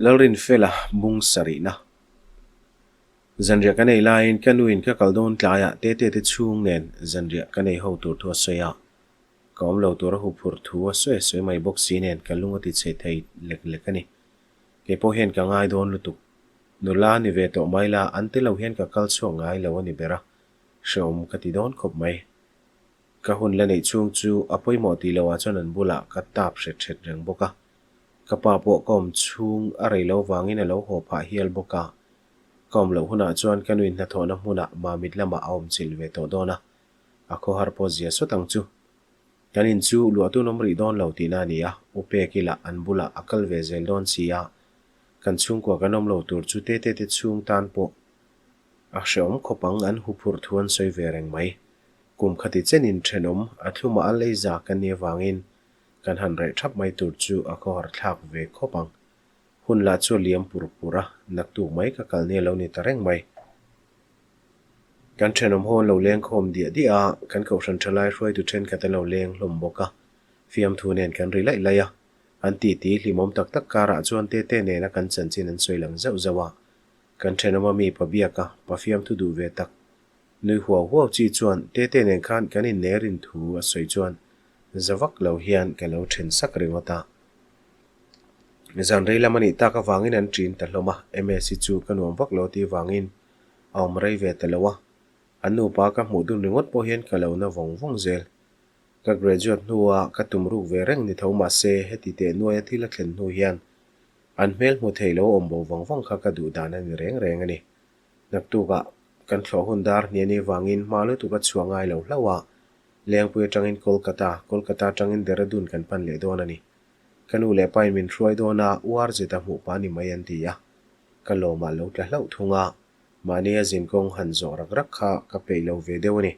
Lalrinfela bung sarihna. Zanriah ka nei laiin ka nuin ka kal dawn tlaiah Tete te chhung nen zanriah ka nei ho tur thu a sawi a. Ka awm lo tur a huphurh thu a sawi a sawi mai bawk si nen ka lung a ti chhe thei lek lek a ni. Kei pawh hian ka ngai dawn lutuk. Nula ni ve tawh mai la, an te lo hian ka kal chhuak ngai lo a ni ber a, hrehawm ka ti dawn khawp mai. Ka hun la neih chhung chu a pawimawh tih loh ah chuan an bulah ka tap hret hret reng bawk a. Ka pa pawh ka awm chhung a rei lo vangin a lo haw phah hial bawk a. Ka awm loh hunah chuan ka nuin hnathawhna hmunah Mamit lamah a awm chilh ve tawh dawn a, a khawhar pawh zia sawt ang chu. Kan in chu luahtun awm rih dawn lo tihna a ni a, U Peki lah an bulah a kal ve zel dawn si a, kan chhungkua kan awm lo tur chu Tete te chhung tan pawh a hrehawm khawp ang an huphurh thu an sawi ve reng mai. Kum khati chenin thenawm a thlumah a lei za kan nih avangin kan han reh thap mai tur chu a khawhar thlak ve khawp ang. Hun lah chu a liam pur pur a, naktuk mai ka kal ni a lo ni ta reng mai. Kan thenawm ho an lo leng khawm diah diah a, kan kohhran thalai hruaitu thenkhat an lo leng hlawm bawk a, fiamthu nen kan ri laih laih a. An titi hlimawm tak tak karah chuan Tete nena kan chanchin an sawi lang zauh zauh a. Kan thenawma mi pa biak a, pa fiamthu duh ve tak Nui huau huau chi chuan Tete nen khan kan innerin thu a sawi chuan za vak lo hian ka lo then sak ringawt a. Zan rei lam a nih tak avangin an ṭin ta hlawm a, Msi chu ka nuam vak lo tih vangin a awm rei ve ta lo a. An nupa ka hmuh dun ringawt pawh hian ka lo na vawng vawng zel. Ka graduate hnua ka tum ruk ve reng ni tho mahse heti teh nuaia thil a thlen hnu hian an hmel hmu thei lo awm bo vang vang kha ka duh dan a ni reng reng a ni. Naktukah kan thlawh hun dar hnian i vangin hma lutuk a chhuah ngai lo hlauh a, Lengpui atangin Kolkata, Kolkata atangin Dehradun kan pan leh dawn a ni. Ka nu leh pain min hruai dawn a, uar zeta hmuh pah ni mai an ti a. Ka lawmah lo tla hlauh thung a, mahni a zinkawng han zawh rak rak kha ka peih lo ve deuh a ni.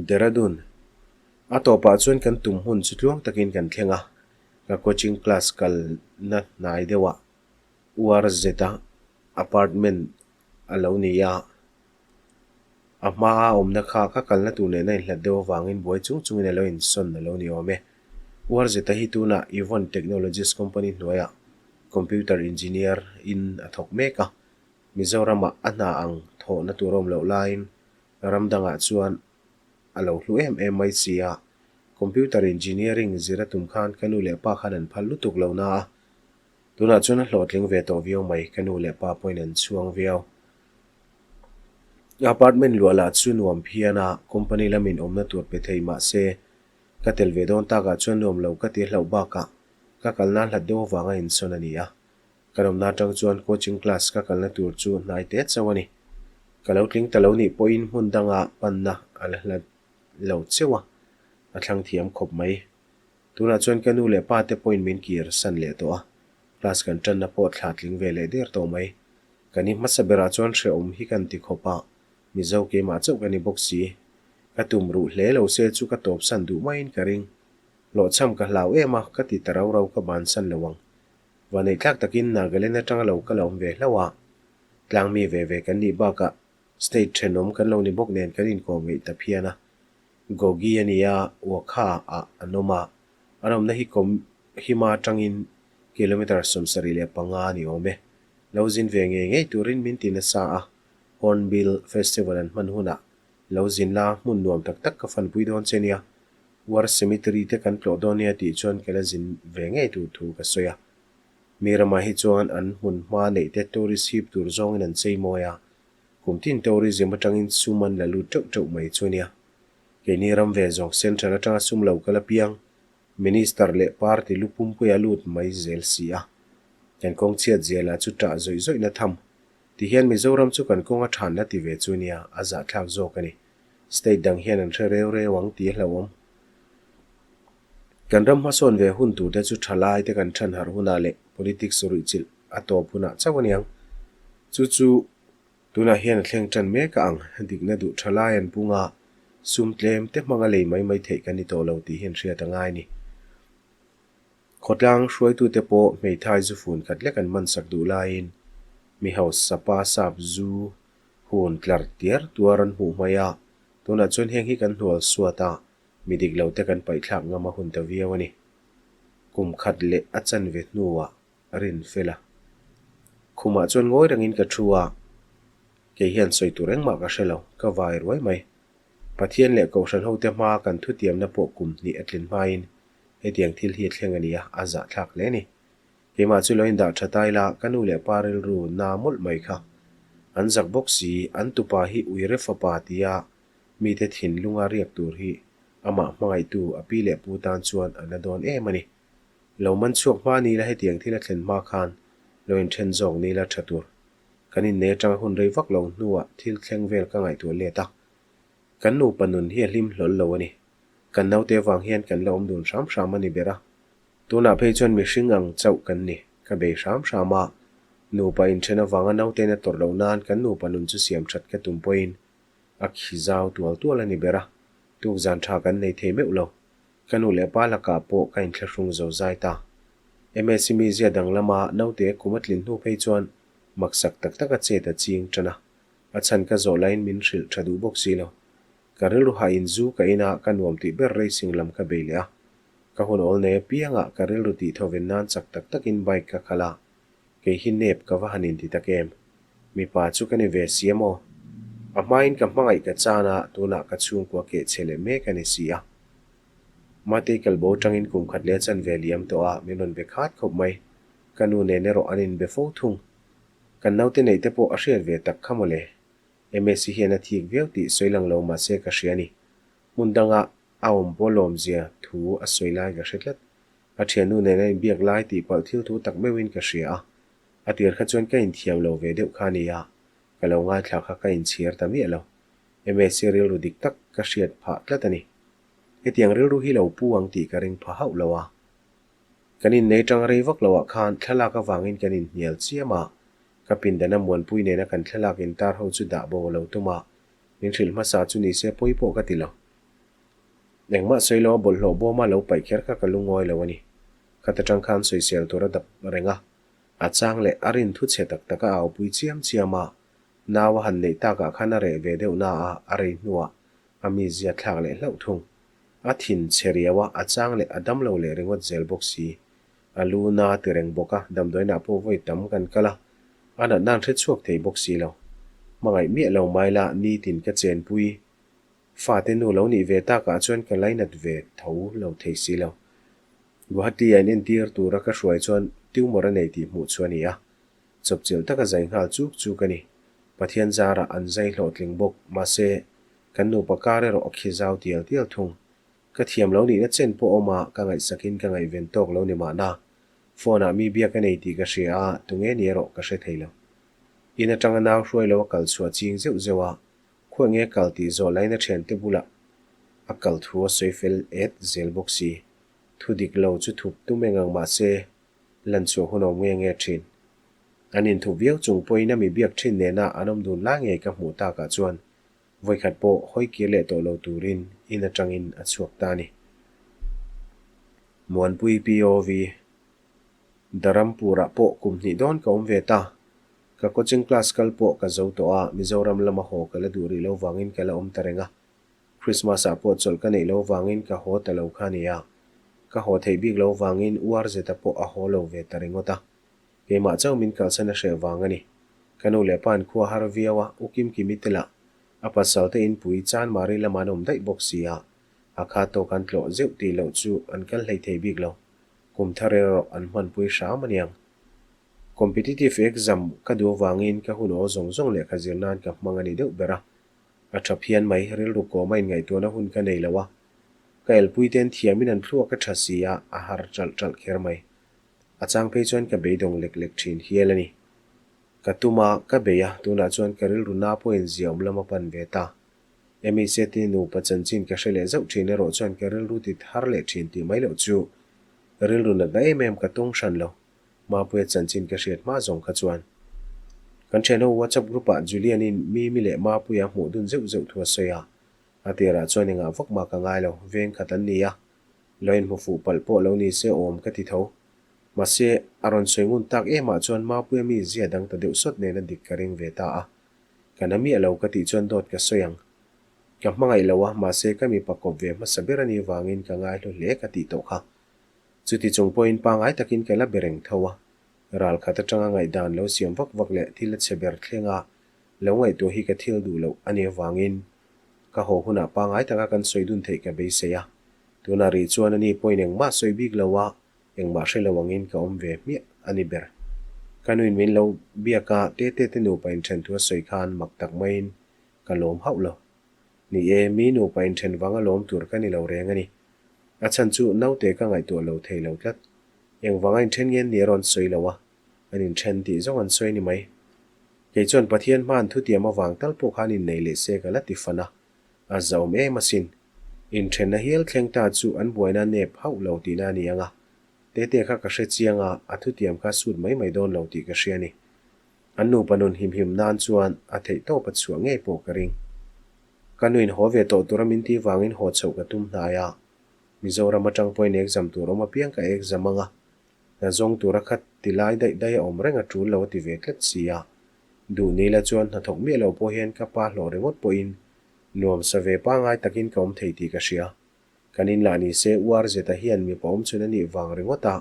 Dehradun, A tawpah chuan kan tum hun chu tluang takin kan thleng a, ka coaching class kalna hnai deuhah Uar zeta apartment a lo ni a, a hmaa awmna kha ka kalna tur nena inhlat deuh avangin buai chung chungin a lo insawn a lo ni awm e. Uar zeta hi tunah Evon Technologies company hnuaiah computer engineer in a thawk mek a, Mizoramah a hna ang thawhna tur awm loh laiin ram dangah chuan a lo hlu em em mai si a, computer engineering zir a tum khan ka nu leh pa khan an phal lutuk lo na a, Tunah chuan a hlawhtling ve tawh viau mai, ka nu leh pa pawhin an chhuang viau. Apartment luah lah chu nuam phian a, company lamin awmna tur pe thei mah se, ka tel ve dawn takah chuan nuam lo ka ti hlauh bakah ka kalna hlat deuh avanga insawn a ni a. Kan awmna atang chuan coaching class ka kalna tur chu hnai te chauh a ni. Ka lo tling ta lo nih pawhin hmun danga panna a la hlat lo cheuh a, a thlang thiam khawp mai. Tunah chuan ka nu leh pa te pawhin min kir san leh tawh a, class kan tanna pawh thla tling ve leh der tawh mai. Ka ni hmasa berah chuan hrehawm hi kan ti khawp a, Mizo keimah chauh ka ni bawk si. Ka tum ruh hle lo se chu ka tawp san duh maiin ka ring. Hlawhchham ka hlau em a, ka ti ta rau rau ka bansan lo ang. Vaneihthlak takin Nagaland atanga lo ka la awm ve hlauh a, tlangmi ve ve kan nih bakah state thenawm kan lo ni bawk nen kan inkawm ngeih ta phian a. Gogi a ni a, Wakha ah an awm a, an awmna hi Kohima atangin kilometre 75 a ni awm e. Lo zin ve ngei ngei turin min ti nasa a, Hornbill Festival an hman hunah lo zin la hmun nuam tak tak ka fanpui dawn che nia, War Cemetery te kan tlawh dawn nia tih chuan ka la zin ve ngei tur thu ka sawi a. Mi ramah hi chuan an hmun hma neih te tourist hip tur zawngin an chei mawi a, Kum tin tourism atangin sum an la lut teuh teuh mai chu nia. Keini ram ve zawng central atanga sum lo kal apiang Minister leh party lu pumpuia lut mai zel si a. Kan kawng chhiat zia lah chu tah zawih zawihna tham. Tihian Mizoram chu kan kawng a than la ti ve chu nia, a zahthlak zawk a ni. State dang hian an hre reu reu ang tih a hlauhawm. Kan ram hmasawn ve hun tur te chu thalai te kan than harh hunah leh politics ruihchilh a tawp hunah chauh a niang. Chu chu tunah hian a thleng tan mek a ang, dikna duh tha lai an pung a, sum tlem te hmanga lei mai mai theih kan ni tawh lo tih hian hriat a ngai ni. Khawtlang hruaitute pawh hmeithai zu fun khat lek an man sak duh laiin mi hausa pa sap zu hun tlar tiar tuar an hmuh mai a, tunah chuan heng hi kan hnual suat a, mi dik lo te kan paihthlak ngam a hun ta viau a ni. Kum khat leh a chanve hnuah. Rinfela. Khumah chuan ngawi rengin ka thu a, kei hian sawi tur engmah ka hre lo, ka vai ruai mai. Pathian leh Kohhran hote hmaa kan thutiamna pawh kum hnih a tlin hmain hetiang thil hi a thleng a nia, a zahthlak hle a ni. Keimah chu lo indah tha ta ila, ka nu leh pa rilru na mawlh mai kha. An zak bawk si, an tupa hi uire fapa tia mite thinlunga riak tur hi amah hmangaihtu a pi leh pu tan chuan a na dawn em a ni. Lo man chhuak hma ni la hetiang thil a thlen hma khan lo inthen zawk ni la tha tur. Kan innei atanga hun rei vak lo hnuah thil thleng vel ka ngaihtuah let a. Kan nupa nun hi a hlim hlawl lo a ni. Kan naute avang hian kan la awm dun hram hram a ni ber a. Tunah phei chuan mihring ang chauh kan ni. Ka bei hram hram a. Nupa inthen avanga naute na tawrh loh nan kan nupa nun chu siam that ka tum pawhin a khi zau tual tual a ni ber a. Tukzan tha kan nei thei meuh lo. Ka nu leh pa lakah pawh ka inthlahrung zo zai ta. Msi mizia danglama naute kum a tlin hnu phei chuan maksak tak tak a chet a ching tan a. A chhan ka zawh laiin min hrilh tha duh bawk si lo. Ka rilru hah in zu ka in a, ka nuam tih ber racing lam ka bei leh a. Ka hun awl nei apiangah ka rilru tih tho ven nan chak tak takin bike ka khalh a. Kei hi nep ka va han inti tak em? Mipa chu ka ni ve si a maw? A hmain ka hmangaih ka chan a, tunah ka chhungkua keh chhe leh mek a ni si a. Matei kalbo tangin kum khat leh chan ve liam tawh a, min rawn be khat khawp mai. Ka nu nen erawh an inbe fo thung. Kan naute neih te pawh a hriat ve tak kha mawle. Msi hian a thik viau tih sawi lang lo mahse ka hria a ni. Hmun danga a awm pawh lawmzia thu a sawi lai ka hre tlat. A thiannu nen a inbiak lai tih palh thil thu tak meuhin ka hria a. A tir kha chuan ka inthiam lo ve deuh kha a nia, ka lo ngaithla kha ka inchhir ta miah lo. Msi rilru dik tak ka hriat phah tlat a ni. Hetiang rilru hi lo pu ang tih ka ring pha hauh lo a. Kan innei tang rei vak loah khan thlalak avangin kan inhnial chiam a, ka pindana Muanpui nena kan thlalak intar ho chu dah bo a lo tum a, min hrilh hmasa chu nise pawi pawh ka ti lo. Engmah sawi lo a bawlhhlawh bawma lo paih kher kha ka lungawi lo a ni. Khat atang khan sawisel tur a dap reng a, a chang leh a rin thu chhe tak tak a aupui chiam chiam a, nau a han neih takah khan a reh ve deuh na a, a rei hnuah a mizia thlak leh hlauh thung. A thin chhe riau a, a chang leh a dam lo leh ringawt zel bawk si. A lu na ti reng bawk a, damdawiinah pawh vawi tam kan kal a, a natna an hre chhuak thei bawk si lo. Hmangaih miah lo mai la, nitin ka chenpui. Fate nu lo nih ve takah chuan ka lainat ve tho lo thei si lo. Guwahati a inentir tura ka hruai chuan tumor a nei tih hmuh chu a ni a. Chawpchilh taka zai nghal chuk chuk a ni. Pathian zarah an zai hlawhtling bawk, mahse, kan nupa kar erawh a khi zau tial tial thung. Ka thiam lo nihna chen pawh awm a, ka ngaihsakin ka ngaihven tawk lo ni mahna. Phone ah mi biak a nei tih ka hria a, tunge ni erawh ka hre thei lo. In atanga nau hruai lo a kal chhuah ching zeuh zeuh a, Khuah nge kal tih zawh lain a thiante bulah a kal thu a sawi fel et zel bawk si. Thu dik lo chu thup tum eng ang mah se, lan chhuah hun awm nge nge thin. An inthup viau chung pawhin a mi biak thin nena an awm dun lai ngei ka hmuh takah chuan vawikhat pawh hawi kir leh tawh lo turin in atangin a chhuak ta a ni. Muanpui POV. Dharampur-ah pawh kum hnih dawn ka awm ve ta. Ka coaching class kal pawh ka zo tawh a, Mizoram lama haw ka la duh rih lo vangin ka la awm ta reng a. Christmas ah pawh chawlh ka neih lo vangin ka haw ta lo kha nia. Ka haw theih bik lo vangin URZ-a pawh a haw lo ve ta ringawt a. Keimah chauh min kalsan a hreh vang a ni. Ka nu leh pa an khua har viau a, U Kimkimi te lah a pasal te inpui Chanmari lamah an awm daih bawk si a, a kha tawk an tlawh zeuh tih loh chu an kal hlei thei bik lo. Kum thar erawh an hmanpui hram aniang. Competitive exam ka duh avangin ka hun aw zawng zawng lehkha zir nan ka hmang a ni deuh ber a. A tha phian mai, rilru kawma inngaihtuahna hun ka nei lo a. Ka elpui ten thiamin an thluak a tha si a, a har ṭalh ṭalh kher mai. A chang phei chuan ka beidawng lek lek ṭhin hial a ni. Ka tum a, ka bei a, tunah chuan ka rilru na pawhin ziaawm lam a pan ve ta. MECT nupa chanchin ka hre leh zauh ṭhin erawh chuan ka rilru ti thar leh ṭhin tih mai loh chu rilru natna em em ka tung hran lo. Mapuia chanchin ka hriat hma zawng kha chuan kan thianho WhatsApp group ah Julian-in Mimi leh Mapuia hmuh dun zeuh zeuh thu a sawi a, a tirah chuan engah vak mah ka ngai lo, veng khat an ni a, lo inhmu fuh palh pawh lo ni se awm ka ti tho. Mahse, a rawn sawi ngun tak emah chuan Mapuia mi zia dang ta deuh sawt nen a dik ka ring ve ta a, ka na miah lo ka tih chuan dawt ka sawi ang. Ka hmangaih lo a, mahse ka mipa kawp ve hmasa ber a nih vangin ka ngaihlu hle ka tih tawh kha. Chuti chung pawhin pangngai takin ka la be reng tho a. Ral khat atanga ngaihdan lo siam vak vak leh thil a chhe ber thlenga lo ngaihtuah hi ka thil duh loh a nih avangin ka haw hunah pangngai taka kan sawi dun theih ka beisei a. Tunah rih chuan ani pawhin engmah sawi bik lo a, engmah hre lo angin ka awm ve hmiah a ni ber. Ka nuin min lo biak a, Tete te nupa inthen thu a sawi khan mak tak maiin ka lawm hauh lo. Ni e, mi nupa inthen vanga lawm tur ka ni lo reng a ni. A chhan chu naute ka ngaihtuah lo thei lo tlat. Engvanga inthen nge ni a rawn sawi lo a, an inthen tih zawng an sawi ni mai. Kei chuan Pathian hma'n thutiam avang tal pawh khan innei leh se ka la ti fan a, a zauhawm em asin. Inthenna hial thleng ta chu an buaina nep hauh lo tihna a ni ang a, Tete kha ka hre chiang a, a thutiam kha sut mai mai dawn lo tih ka hria a ni. An nupa nun him him nan chuan a theih tawp a chhuah ngei pawh ka ring. Ka nuin haw ve tawh tura min tih vangin haw chhoh ka tum hnai a, Mizoram atang pawhin exam tur awm apiang ka exam ang a, hna zawng tura kha ti lai daih daih a awm reng a tul lo a ti ve tlat si a. Duh ni la chuan hnathawk miah lo pawh hian ka pa hlawh ringawt pawhin nuam sa ve pangai takin ka awm thei tih ka hria. Kan in lah ni se uar zeta hian mipa awm chhun a nih vang ringawt a,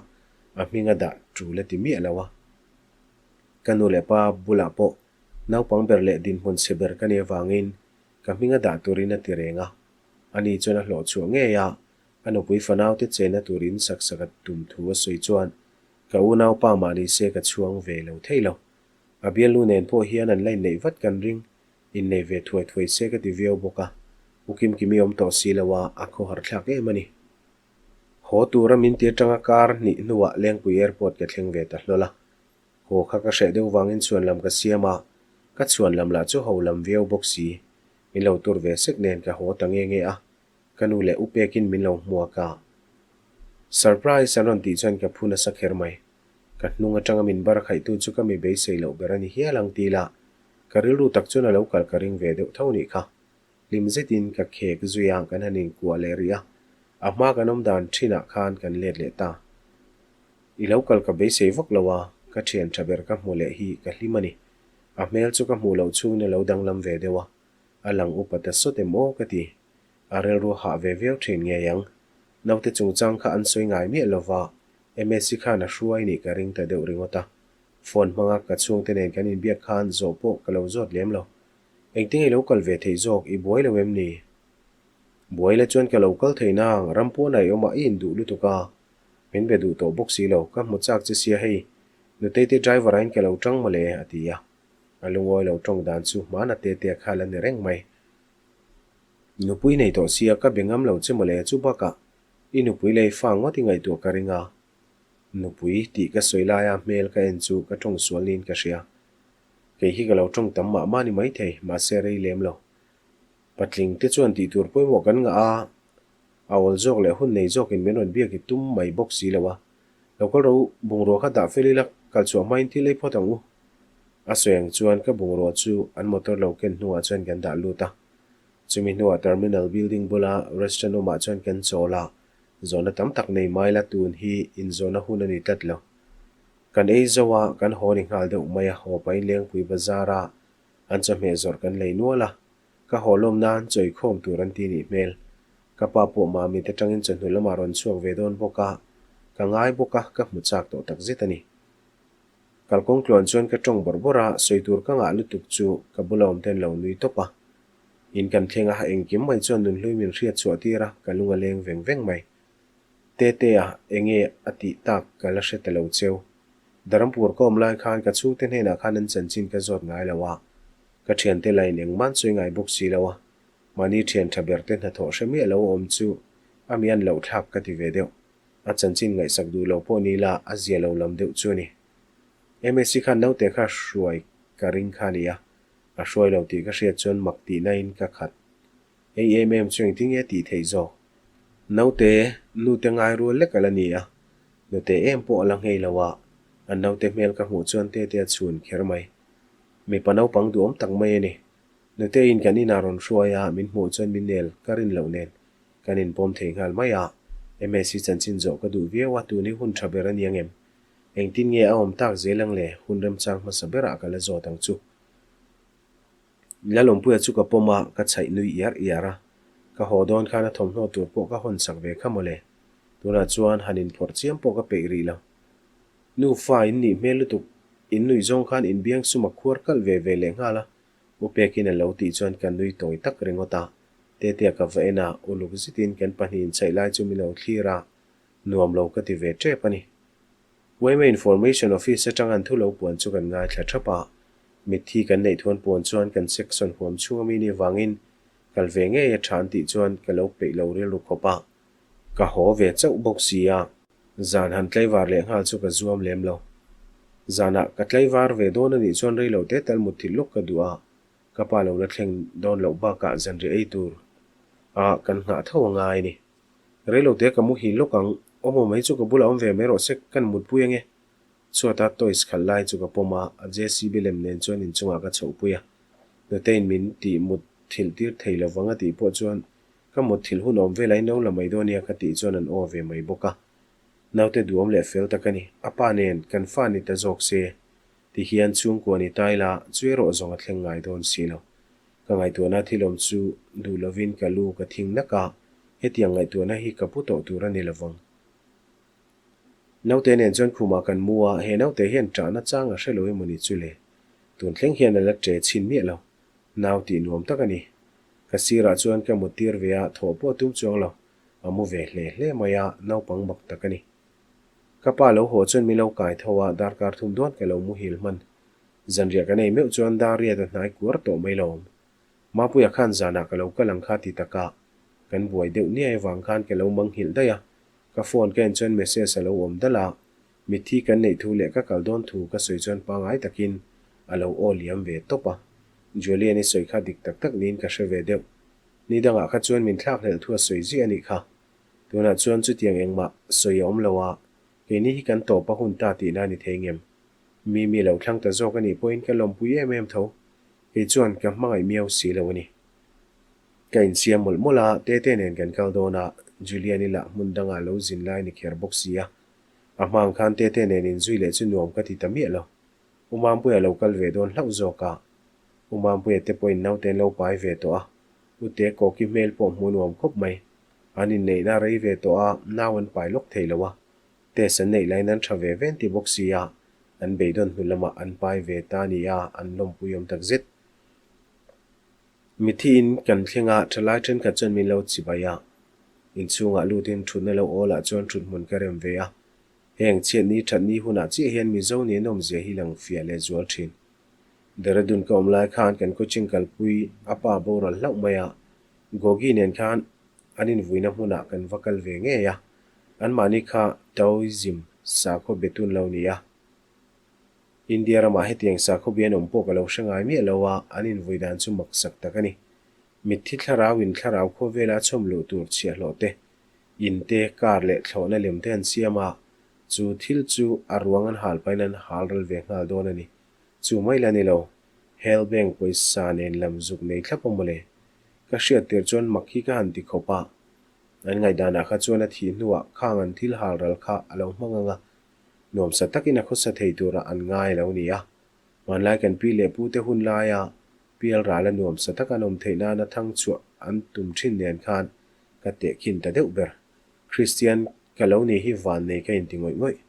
a hming a dah tul a ti miah lo a. Ka nu leh pa bulah pawh naupang ber leh dinhmun chhe ber ka nih avangin ka hming a dah turin a ti reng a. Ani chuan a hlawh chhuah ngei a, a nupui fanaute chenna tur in sak sak a tum thu a sawi chuan ka unaupa mah ni se ka chhuang ve lo thei lo. A bialnu nen pawh hian an la inneih vat kan ring, innei ve thuai thuai se ka ti viau bawk a, U Kimkimi awm tawh si lo a, a khawhar thlak em a ni. Haw tura min ti atanga kar hnih hnuah Lengpui Airport ka thleng ve ta hlawl a, haw kha ka hreh deuh vangin chhuan lam ka siam a, ka chhuan lam lah chu ho lam viau bawk si, min lo tur ve sek nen ka haw ta nge nge a, ka nu leh u pekin min lo hmuak a. Surprise an rawn tih chuan ka phu nasa kher mai. Ka hnung atanga min bar khaihtu chu ka mi beisei loh ber a ni hial ang ti la, ka rilru tak chuan a lo kal ka ring ve deuh tho nih kha. Hlim zetin ka khek zui a, kan han inkuah leh rih a, a hma kan awm dan thinah khan kan let leh ta. I lo kal ka beisei vak lo a, ka thian tha ber ka hmu leh hi ka hlim a ni. A hmel chu ka hmuh loh chhungin a lo danglam ve deuh a, a lang upa ta sawt em aw ka ti. A rilru hah ve viau thin ngei ang. Naute chungchang kha an sawi ngai miah lova, Msi khan a hruai nih ka ring ta deuh ringawt a. Phone hmanga ka chhungte nen kan inbiak khan zawh pawh ka lo zawt lem lo. Engtin i lo kal ve theih zawk, i buai lo em ni? Buai la chuan ka lo kal thei nang, ram pawnah i awm a, i induh lutuk a. Min be duh tawh bawk si lo, ka hmu chak che sia hei, Nutei te driver ah in ka lo tang mawle, a ti a. A lungawi lo tawng dan chu hmana te te a khal a ni reng mai. Nupui nei tawh sia ka be ngam lo che mawle, chu bakah i nupui lei fa ngawt i ngaihtuah ka ring a. Nupui tih ka sawi laia hmel ka en chu ka tawng sual niin ka hria. Kei hi ka lo tawng tam mah mah ni maithei, mahse rei lem lo. Patling te chuan tih tur pawimawh kan ngah a, a awl zawk leh hun nei zawkin min rawn biak i tum mai bawk si lo a. Lo kal ro bungrua kha dah fel ila, kal chhuah hmain thil ei phawt ang u. A sawi ang chuan ka bungrua chu an motor lo ken hnuah chuan kan dah lut a. Chumi hnuah Terminal Building bula restaurant awmah chuan kan chawl a, zawhna tam tak nei mai la tun hi inzawhna hun a ni tlat lo. Kan ei zo a, kan haw ni nghal deuh mai a, haw pahin Lengpui Bazar a an chawhmeh zawrh kan lei nual a, ka haw lawm nan chawi khawm tur an ti nih hmel. Ka pa pawh Mamit atangin chawhnu lamah rawn chhuak ve dawn bawk a, ka ngai bawk a, ka hmu chak tawh tak zet a ni. Kalkawng tluan chuan ka tawng bawrh bawrh a, sawi tur ka ngah lutuk chu ka bula awm ten lo nui tawp a. In kan thleng a, engkim mai chuan nunhlui min hriat chhuah tir a, ka lung a leng veng veng mai. Tetea, enge a tih tak ka la hre ta lo cheu. Darampur ka awm lai khan ka chhungte hnenah khan an chanchin ka zawt ngai lo a, ka thiante la in engmah sawi ngai bawk si lo a, mahni thian tha ber te hnathawh hre miah lo a awm chu a mi an loh thlak ka ti ve deuh. A chanchin ngaihsak duh lo pawh ni la a zia lo lam deuh chu a ni. Msi khan naute kha hruai ka ring kha a ni a, a hruai lo tih ka hriat chuan mak tihna in ka khat. Hei em em chu engtin nge tih theih zawk? Naute, nute ngai rual lek a la ni a, nute em pawh a la nghei lo a, an naute hmel ka hmuh chuan tete a chhun kher mai. Mipa naupang duhawm tak mai a ni. Nute in kan inah rawn hruai a, min hmuh chuan min nel ka rin loh nen kan inpawm thei nghal mai a. Msi chanchin zawh ka duh viau a, tun hi hun tha ber a ni ang em? Engtin nge a awm tak zel ang le? Hun remchang hmasa berah ka la zawt ang chu. Lalawmpuia chu ka pawm a, ka chhaih nui iar iar a. Ka haw dawn khan a thawmhnaw tur pawh ka hawn sak ve kha mawle. Tunah chuan han inphawrh chiam pawh ka peih rih lo. Nufa in nih hmel lutuk, in nuih zawng khan in biang sum a khuar kalh ve ve leh nghal a, U Pekin a lo tih chuan ka nui tawi tak ringawt a. Tetea ka va en a, uluk zetin kan pahnihin chhaih lai chu min lo thlir a, nuam lo ka ti ve tep a ni. Yma Information Office atang an thu lo puan chu kan ngaithla thap a, mitthi kan neih thuan puan chuan kan section huam chhung ami nih vangin kal ve ngei a tha an tih chuan ka lo peih lo rilru khawp a. Ka haw ve chauh bawk si a, zan han tlaivar leh nghal chu ka zuam lem lo. Zanah ka tlaivar ve dawn a nih chuan rei lo te tal mutthilh lawk ka duh a, ka pa lo la thleng dawn loh bakah zanriah ei tur a kan nghah tho a ngai a ni. Reilote ka muhil lawk ang, awmaw mai chu ka bulah awm ve mai rawh se, kan mutpui ange. Chhuata toys khalh lai chu ka pawm a, a JCB lem nen chuan inchungah ka chhohpui a. Nutein min tih mut thilh tir thei lo vang a tih pawh chuan ka mut thilh hun awm velah in lo la mai dawn nia ka tih chuan an aw ve mai bawk a. Naute duhawm leh fel tak a ni, a pa nen kan fa ni ta zawk se ti hian chhungkua ni ta ila chu erawh zawng a thleng ngai dawn si lo. Ka ngaihtuahna thil awm chu duh lovin ka lu ka thing nak a, hetiang ngaihtuahna hi ka pu tawh tur a ni lovang. Naute nen chuan khumah kan mu a, he naute hian ṭahna chang a hre lo emaw ni chu le? Tun thleng hian a la ṭe chhin miah lo. Nau tih nuam tak a ni. Ka sirah chuan ka mut tir ve a, thawh pawh tum chuang lo. A mu ve hle hle mai a, naupang mak tak a ni. Ka pa lo haw chuan min lo kai tho a, darkar thum dawn ka lo muhil hman. Zanriah kan ei meuh chuan dar riat a hnai kuar tawh mai lo awm. Mapuia khan zanah ka lo kal ang kha ti taka kan buai deuh niai avang khan ka lo manghilh daih a, ka phone ka en chuan message a lo awm dalh a, mitthi kan neih thu leh ka kal dawn thu ka sawi chuan pangai takin a lo aw liam ve tawp a. Julian i sawi kha dik tak tak niin ka hre ve deuh. Ni dangah kha chuan min thlakhlelh thu a sawi ziah a nih kha. Tunah chuan chutiang engmah sawi a awm lo a, keini hi kan tawp a hun ta tihna a ni thei ngem? Mimi lo thlang ta zawk a nih pawhin ka lawmpui em em tho. Kei chuan ka hmangaih miau si lo a ni. Ka insiam mawlh mawlh a, Tete nen kan kal dawn a, Julian-i lah hmun dangah lo zin lai ni kher bawk si a. A hma ang khan Tete nen inzui leh chu nuam ka ti ta miah lo. U Mampuia lo kal ve dawn hlauh zawk a. U Mampuia te pawhin naute an lo pai ve tawh a, U Te Kawki hmel pawh hmu nuam khawp mai. An inneihna rei ve tawh a, nau an pai lawk thei lo a. Test an neih laiin an tha ve ven ti bawk sia, an beidawn hnu lamah an pai ve ta nia, an lawmpui awm tak zet. Mithi in kan thleng a, thalai thenkhat chuan min lo chibai a. Inchhungah lutin thutna lo awl ah chuan thuthmun ka rem ve a. Heng chhiatni thatni hunah chiah hian Mizo ni an awmzia hi lang fiah leh zual thin. Dehradun ka awm lai khan kan coaching kalpui a pa boral hlauh mai a, Gogi nen khan an invuina hmunah kan va kal ve ngei a, anmahni kha Taoism sakhaw betun lo ni a. India ramah hetiang sakhaw bi an awm pawh ka lo hre ngai miah lo a, an invui dan chu maksak tak a ni. Mitthi thlarau in thlarau khawvela a chhawm luh tur chhiahhlawh te, in te, car leh thlawhna lem te an siam a, chu thil chu a ruang an hal pahin an hal ral ve nghal dawn a ni. Chu mai la ni lo, Hell Bank pawisa nen lam zuk nei thlap a mawle. Ka hriat tir chuan mak hi ka han ti khawp a. An ngaihdanah kha chuan a thih hnuah khang an thil hal ral kha a lo hmang ang a, nuamsa takin a khawsa thei turah an ngai a lo ni a. Hmanlai kan pi leh pute hun laia pial rala nuamsa taka an awm theih nana thang chhuah an tum thin nen khan ka tehkhin ta deuh ber. Kristian ka lo ni hi vannei ka inti ngawih ngawih.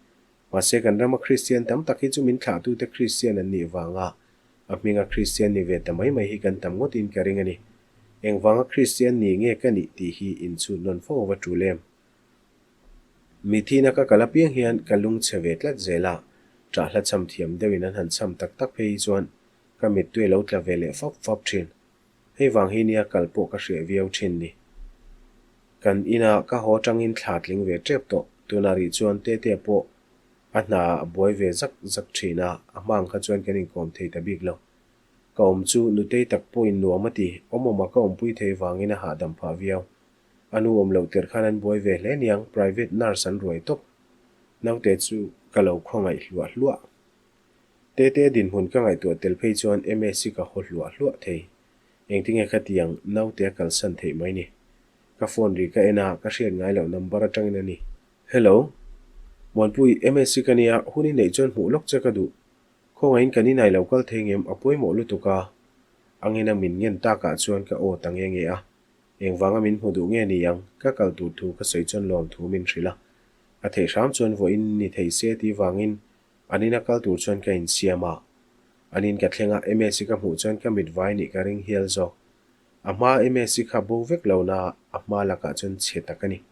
Mahse kan rama Kristian tam tak hi chu min thlahtute Kristian an nih vanga a hminga Kristian ni ve ta mai mai hi kan tam ngawtin ka ring a ni. Engvanga Kristian ni nge ka nih tih hi inchhut nawn fo va tul em? Mithina ka kal apiang hian ka lung chhe ve tlat zel a, ṭah hla cham thiam deuhin an han cham tak tak phei hi chuan ka mittui a lo tla ve leh fap fap ṭhin. Hei vang hi nia kal pawh ka hriah viau ṭhin ni. Kan inah ka haw tangin thla tling ve tep tawh. Tunah rih chuan Tetea pawh a hna a buai ve zak zak thin a, a hma ang kha chuan kan inkawm thei ta bik lo. Ka awm chu nutei tak pawhin nuam a ti, awm awma ka awmpui thei vangin a hahdam phah viau. A nu awm loh tirh khan an buai ve hle niang, private nurse an ruai tawp. Naute chu ka lo khawngaih hluah hluah. Tetea dinhmun ka ngaihtuah tel phei chuan MSc ka haw hluah hluah thei. Engtinge ka ti ang, naute a kalsan theih mai ni. Ka phone ri ka en a, ka hriat ngai loh number atangin a ni. Hello. Muanpui, MSc ka nia, hun i neih chuan hmuh lawk che ka duh. Khawngaihin kan inai lo kal thei ngem, a pawimawh lutuk a. Angin a min ngen takah chuan ka aw ta nge nge a. Engvanga min hmu duh nge ni ang, ka kal tur thu ka sawi chuan lawm thu min hrilh a. A theih hram chuan vawiin ni thei se tih vangin. An ina kal tur chuan ka insiam a. An in ka thleng a, Msi ka hmuh chuan ka mit vai nih ka ring hial zawk. A hma Msi kha bo vek lo na a hma lakah chuan chhe tak a ni.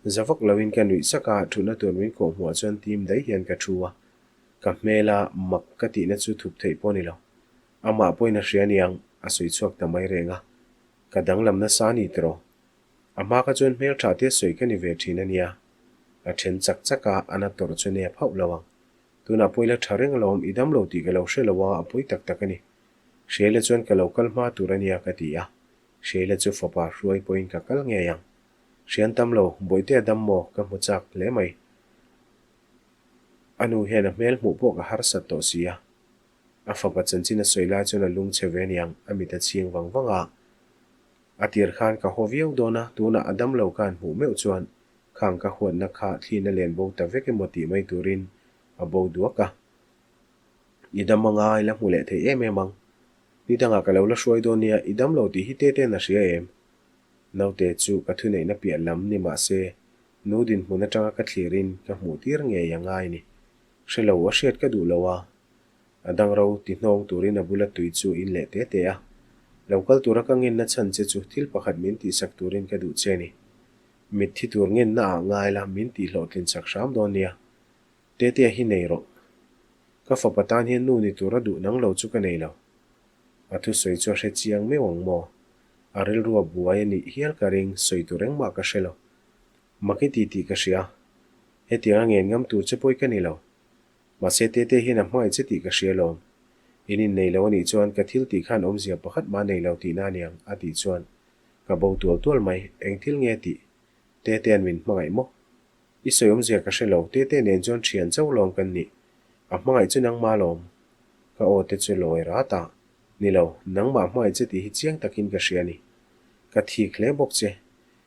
Za vak loin ka nuih sak a, thutna tur min kawh hmuah chuan tim daih hian ka thu a. Ka hmela mak ka tihna chu thup theih pawh a ni lo. Amah pawhin a hria aniang, a sawi chhuak ta mai reng a. Ka danglam nasa a ni tiraw? A hma kha chuan hmel tha tia sawi ka ni ve thin a nia. A then chak chak a, a na tawrh chu nep hauh lo ang. Tunah pawh ila tha reng alawm, i dam lo tih ka lo hre lo a, a pawi tak tak a ni. Hriaila chuan ka lo kal hma tur a nia ka ti a. Hriaila chu fapa hruai pawhin ka kal ngei ang. Hrian tam lo, Bawihte a dam maw? Ka hmu chak hle mai. A nu hian a hmel hmuh pawh ka harsat tawh si a. A fapa chanchin a sawi lai chuan a lung chhe ve aniang, a mit a chhing vang vang a. A tir khan ka haw viau dawn a, tunah a dam lo khan hmuh meuh chuan khang ka huatna kha thliin a len bo ta vek emaw tih mai turin a bo duak a. I dam anga i la hmu leh thei em em ang. Ni dangah ka lo la hruai dawn nia, i dam lo tih hi Tete'n a hria em? Naute chu ka thuneihna piah lam ni mah se, nu dinhmun atanga ka thlirin ka hmuh tir ngei a ngai ni. Hre lo a hriat ka duh lo a. A dang ro ti hnawng turin a bula tui chu in leh te te a. Lo kal tura ka ngenna chhan che chu thil pakhat min tihsak turin ka duh che ni. Mitthi tur ngenna ah ngai la min tih hlawhtlin chak hram dawn nia. Tetea hi nei rawh. Ka fapa tan hian nu ni tura duh nang lo chu ka nei lo. A thusawi chu a hre chiang meuh ang maw? A rilrua buai a nih hial ka ring, sawi tur engmah ka hre lo. Mak i ti tih ka hria. Hetianga ngen ngam tur che pawi ka ni lo. Mahse Tete hian a hmangaih che tih ka hria lawm. In innei lo a nih chuan ka thil tih khan awmzia pakhat mah nei lo tihna a niang, a tih chuan ka bo tual tual mai. Eng thil nge tih? Tetea'n min hmangaih maw? I sawi awmzia ka hre lo, Tete nen chuan thian chauh lawm kan nih. A hmangaih chu nangmah lawm. Ka aw te chu lawi rat a. Ni lo, nangmah hmangaih che tih hi chiang takin ka hria a ni. Ka thik hle bawk che.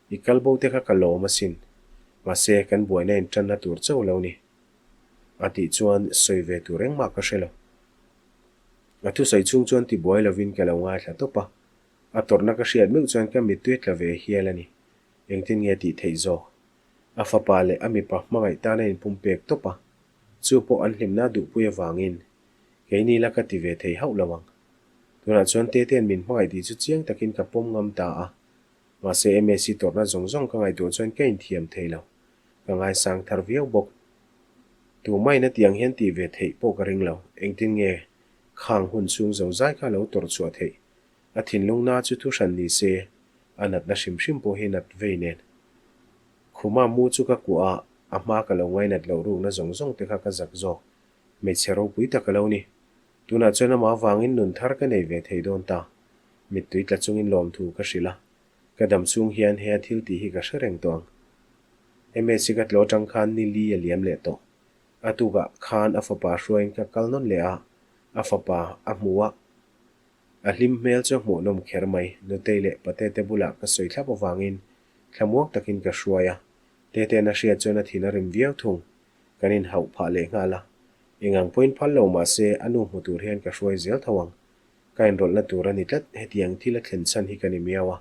I kal bo te kha ka lawm asin. Mahse, kan buaina intanna tur chauh lo ni. A tih chuan sawi ve tur engmah ka hre lo. A thusawi chhung chuan tibuai lovin ka lo ngaithla tawp a. A tawrhna ka hriat meuh chuan ka mittui tla ve hial a ni. Engtin nge tih theih zawk? A fapa leh a mipa hmangaih tan a inpumpek tawp a, chu pawh an hlimna duhpui avangin keini la ka ti ve thei hauh lo ang. Tunah chuan Tetea'n min hmangaih tih chu chiang takin ka pawm ngam ta a, mahse MAC tawrhna zawng zawng ka ngaihtuah chuan ka inthiam thei lo. Ka ngaisang thar viau bawk. Tumain a tiang hian tih ve theih pawh ka ring lo. Engtin nge khang hun chhung zo zai kha lo tawrh chhuah theih? A thinlung na chu thuhran ni se, a natna hrim hrim pawh hi nat vei nen. Khuma mu chu ka kuah a, a hma ka lo ngainat loh rukna zawng zawng te kha ka zak zawk. Hmeichhe ropui tak a lo ni. Tunah chuan amah avangin nun thar ka nei ve thei dawn ta. Mittui tla chungin lawmthu ka hrilh a. Ka dam chhung hian he a thil tih hi ka hre reng tawh ang. Msi ka tlaw atang khan ni li a liam leh tawh. A tukah khan a fapa hruaiin ka kal nawn leh a, a fapa a hmu a. A hlim hmel chu a hmuhnawm kher mai. Nutei leh Patete bulah ka sawi thlap avangin thlamuang takin ka hruai a. Tete'n a hriat chuan a thin a rim viau thung. Kan inhauh phah leh nghal a. Engang pawhin phal lo mah se a nu hmu tur hian ka hruai zel tho ang. Ka inrawlhna tur a ni tlat, hetiang thil a thlen chhan hi ka ni miau a.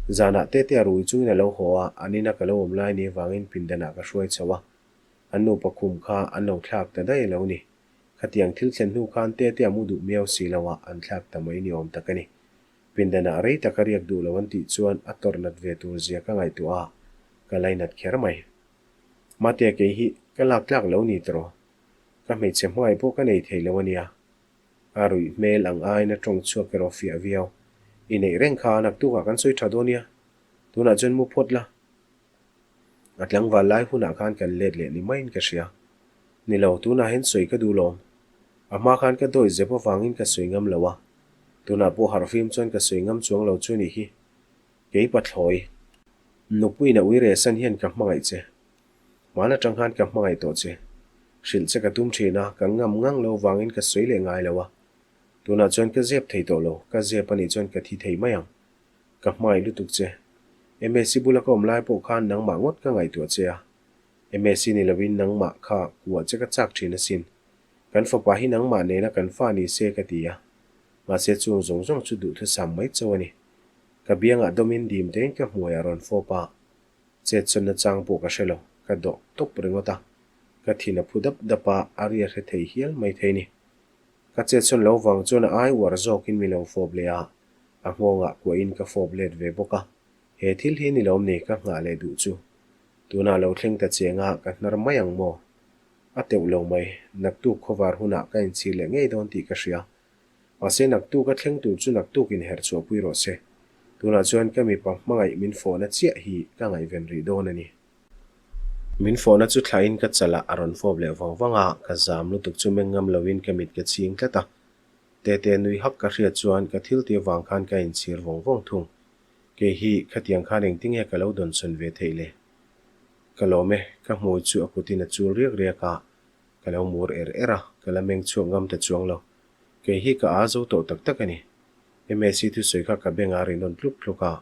Zanah Tetea rui chungin a lo haw a, an ina ka lo awm lai ni avangin pindanah ka hruai chho a. An nupa khum kha an lo thlak ta daih a lo ni. Khatiang thil thlen hnu khan Tete a mu duh miau si lo a, an thlak ta mai ni awm tak a ni. Pindanah rei taka riak duh lo an tih chuan a tawrh nat ve tur zia ka ngaihtuah a, ka lainat kher mai. Matea kei hi ka lak tlak lo ni tawh. Ka hmeichhe hmai pawh ka nei thei lo a nia. A ruih hmel ang aiin a tawng chhuak erawh fiah viau. I neih reng kha naktukah kan sawi tha dawn nia. Tunah chuan mu phawt la. A tlangval lai hunah khan kan let leh ni maiin ka hria. Ni lo, tunah hian sawi ka duh lawm. A hma khan ka dawi zep avangin ka sawi ngam lo a. Tunah pawh harhfim chuan ka sawi ngam chuang lo chu nih hi. Kei pathlawi. Nupuiin a ui rehsan hian ka hmangaih che. Hmaan atang khan ka hmangaih tawh che. Hrilh che ka tum thin a, ka ngam ngang lo vangin ka sawi leh ngai lo a. Tunah chuan ka zep thei tawh lo, ka zep anih chuan ka thi thei mai ang. Ka hmangaih lutuk che. Msi bula ka awm lai pawh khan nangmah ngawt ka ngaihtuah che a. Msi ni lovin nangmah kha kuah che ka chak thin asin. Kan fapa hi nangmah nena kan fa ni se ka ti a. Mahse chung zawng zawng chu duhthusam mai chauh a ni. Ka biangah dawmin dim tein ka hmuaiah rawn fawp a. Chet sawnna chang pawh ka hre lo, ka dawh tawp ringawt a. Ka thin a phu dap dap a, a ria hre thei hial mai thei ni. Ka chetsawn lo vang chuan a ai uar zawkin mi lo fawp leh a, a nghawngah kuahin ka fawp let ve bawk a. He thil hi ni lawm ni ka nghah leh duh chu. Tunah lo thleng ta cheng a, ka hnar mai ang maw? A teuh lo mai, naktuk khawvar hunah ka inchhir leh ngei dawn tih ka hria. Mahse naktuk a thleng tur chu naktuk inherh chhuahpui rawh se. Tunah chuan ka mipa hmangaih min fawhna chiah hi ka ngaihven rih dawn a ni. Min fawhna chu thlahin ka chalah a rawn fawp leh vang vang a, ka zam lutuk chu meng ngam loin ka mit ka chhing tlat a. Tete nui hak ka hriat chuan ka thil tih avang khan ka inchhir vawng vawng thung. Kei hi khatiang khan engtinge ka lo dawnsawn ve theih le? Ka lawm e, ka hmui chu a kutin a chul riak riak a, ka lo mur er er a, ka la meng chhuak ngam ta chuang lo. Kei hi ka aa zo tawh tak tak a ni. Msi thusawi kha ka beng a ri nawn tluk tluk a,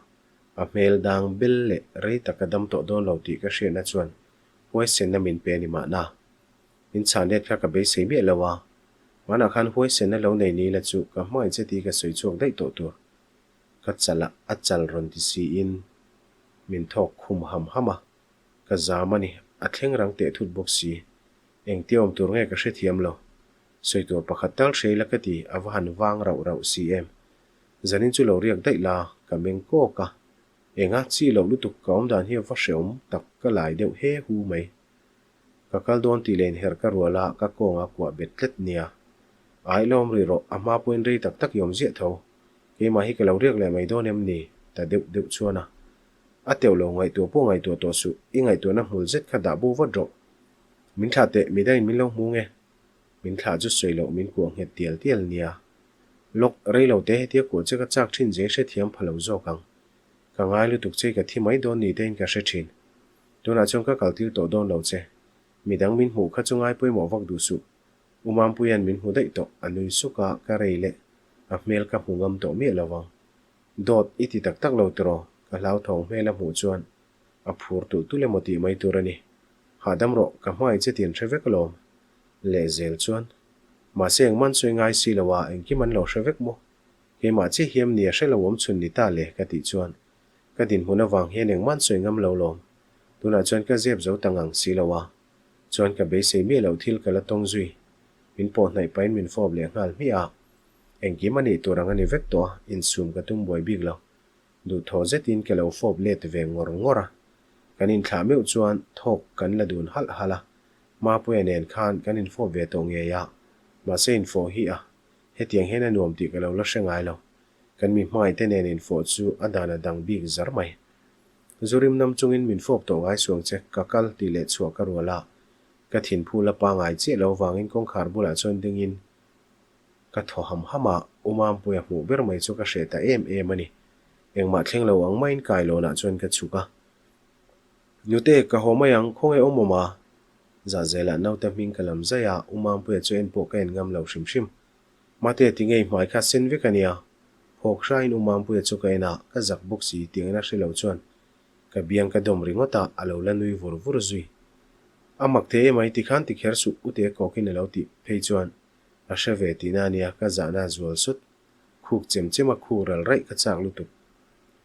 a hmel dang bel leh rei tak ka dam tawh dawn lo tih ka hriatna chuan huaisenna min pe a ni mahna. Min chhan let kha ka beisei miah lo a, hmanah khan huaisenna lo nei ni la chu ka hmangaih che tih ka sawi chhuak daih tawh tur. Ka chal a, a chal rawn ti siin min thawk khum ham ham a, ka zam a ni, a thleng rang teh thut bawk si. Engtia awm tur nge ka hrethiam lo. Sawi tur pakhat tal hre ila ka ti, a va han vang rauh rauh si em. Zanin chu lo riak daih la, ka meng kawk a. Enga chi loh lutuk ka awm dan hi a va hreawm tak ka lai deuh he hu mai. Ka kal dawn tih leh inherh ka rual a, ka kawng a kuah bet tlet nia. Ai lawm rih rawh, a hma pawhin rei tak tak i awm ziah tho. Keimah hi ka lo riak leh mai dawn em ni? Ta deuh deuh chuan a. A teuh lo, ngaihtuah pawh ngaihtuah tawh suh, i ngaihtuahna hmul zet kha dah bo vat rawh. Min thlah teh, midangin min lo hmu nge? Min thlah chu sawi loh min kuah nghet tial tial nia. Lawk, rei lo te hetia kuah che ka chak thin zeng hrethiam pha lo zawk ang. Ka ngai lutuk che i ka thi mai dawn ni tein ka hre thin. Tunah chuan ka kal tir tawh dawn lo che. Midang min hmuh kha chu ngai pawimawh vak duh suh. U Mampuia'n min hmu daih tawh, a nui suk a, ka rei leh a hmel ka hmu ngam tawh miah lo vang. Dawt, i ti tak tak lo tiraw? Ka hlauthawng hmel a hmuh chuan a phur tulh tulh emaw tih mai tur a ni. Hahdam rawh, ka hmangaih che tih an hre vek alawm. Lehzel chuan, Mahse engmah an sawi ngai si lo a, engkim an lo hre vek maw? Keimah chiah hiam ni a hre lo awm chhun ni ta le, ka tih chuan ka dinhmun avang hian engmah an sawi ngam lo lawm. Tunah chuan ka zep zo ta ngang si lo a, chuan ka beisei miah loh thil ka la tawng zui. Min pawh hnaih pahin min fawp leh nghal hmiah a, engkim a nih tur ang a ni vek tawh a, insum ka tum buai bik lo. Duhthawh zetin ka lo fawp let ve ngawr ngawr a, kan inthlah meuh chuan thawk kan la dun halh halh a, Mapuia nen khan kan infawp ve tawh ngei a, mahse infawh hi a, hetiang hian a nuam tih ka lo la hre ngai lo. Kan mi hmangaihte nen infawh chu a dan a dang bik zar mai. Zurim nam chungin min fawp tawh ngai suang che, ka kal tih leh chhuah ka rual a, ka thinphu la pangai chiah lo vangin kawngkhar bulah chuan dingin ka thaw ham ham a, U Mampuia hmuh ber mai chu ka hreh ta em em a ni. Engmah thleng lo ang maiin kailawnah chuan ka chhuk a. Nute, ka haw mai ang, khawnge awm awm a? Zahzelah naute hming ka lam zaih a, U Mampuia chu en pawh ka en ngam lo hrim hrim. Mate, tinge i hmai kha sen vek a nia? Phawk hrain U Mampuia chu ka en a, ka zak bawk si tiangin a hre lo chuan ka biang ka dawm ringawt a, a lo la nui vur vur zui. A mak thei emai, tikhan ti kher suh, Ute kawkin a lo tih phei chuan a hre ve tihna a nia, ka zahna a zual sut. Khuk chem chem a khuk ral raih ka chak lutuk.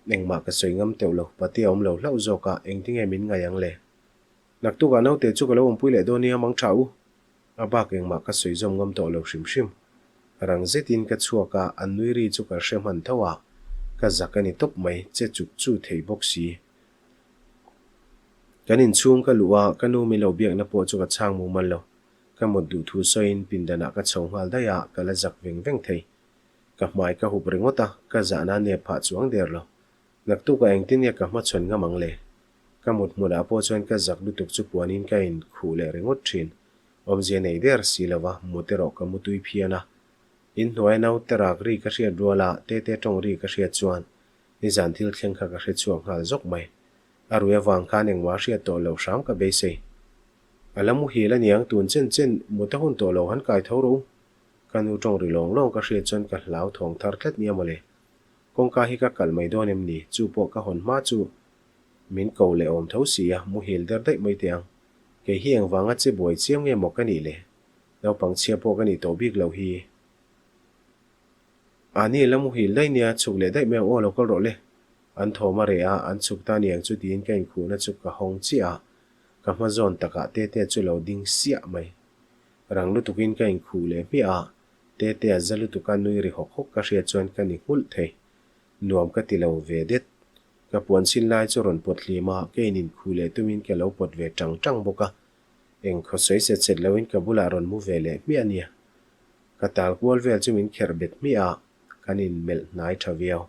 Engmah ka sawi ngam teuh lo, Patea awm lo hlauh zawk a, engtinge min ngaih ang le? Naktukah naute chu ka lo awmpui leh dawn nia mang tha u. A bak engmah ka sawi zawm ngam tawh lo hrim hrim. Rang zetin ka chhuak a, an nui ri chu ka hre hman tho a, ka zak a ni tawp mai, che chuk chu thei bawk si. Kan inchhung ka luh a, ka nu min lo biakna pawh chu ka chhang mumal lo. Ka mut duh thu sawiin pindanah ka chho nghal daih a, ka la zak veng veng thei. Ka hmai ka hup ringawt a, ka zahna nep phah chuang der lo. Naktukah engtin nge ka hmachhawn ngam ang le? Ka mut hmunah pawh chuan ka zak lutuk chu puanin ka inkhuh leh ringawt thin. Awmzia nei der si lo va, mut erawh ka mutui phian a. Inhnuaia naute rak ri ka hriat ruala tete tawng ri ka hriat chuan nizan thil thleng kha ka hre chhuak nghal zawk mai. A rui avang khan engmah hriat tawh loh hram ka beisei. A la muhil aniang tun chen chen mut a hun tawh lo han kai tho rawh u. Ka nu tawng ri lawng lawng ka hriat chuan ka hlau thawng thar tlat nia mawle. Kawngka hi ka kalh mai dawn em ni? Chu pawh ka hawn hma chu min ko leh awm tho si a, muhil der daih mai teh ang. Kei hi engvanga che buai chiam nge maw ka nih le? Naupang chhia pawh ka nih tawh bik loh hi. A ni la muhil daih nia, chhuk leh daih mai ang aw lo kal rawh le. An thawm a reh a, an chhuk ta niang chu tiin ka inkhuhna chu ka hawng chiah a. Ka hma zawn takah Tetea chu lo ding siah mai. Rang lutukin ka inkhuh leh hmiah a, Tetea za lutuka nui ri hawk hawk ka hriat chuan ka ni nghulh thei. Nuam ka ti lo ve det. Ka puan sin lai chu rawn pawt hlim a, ka in inkhuh leh tumin ka lo pawt ve tang tang bawk a. Eng khaw sawi set set loin ka bulah rawn mu ve leh hmiah a nia. Ka tal kual vel chu min kherh bet hmiah a, kan inmelh hnai tha viau.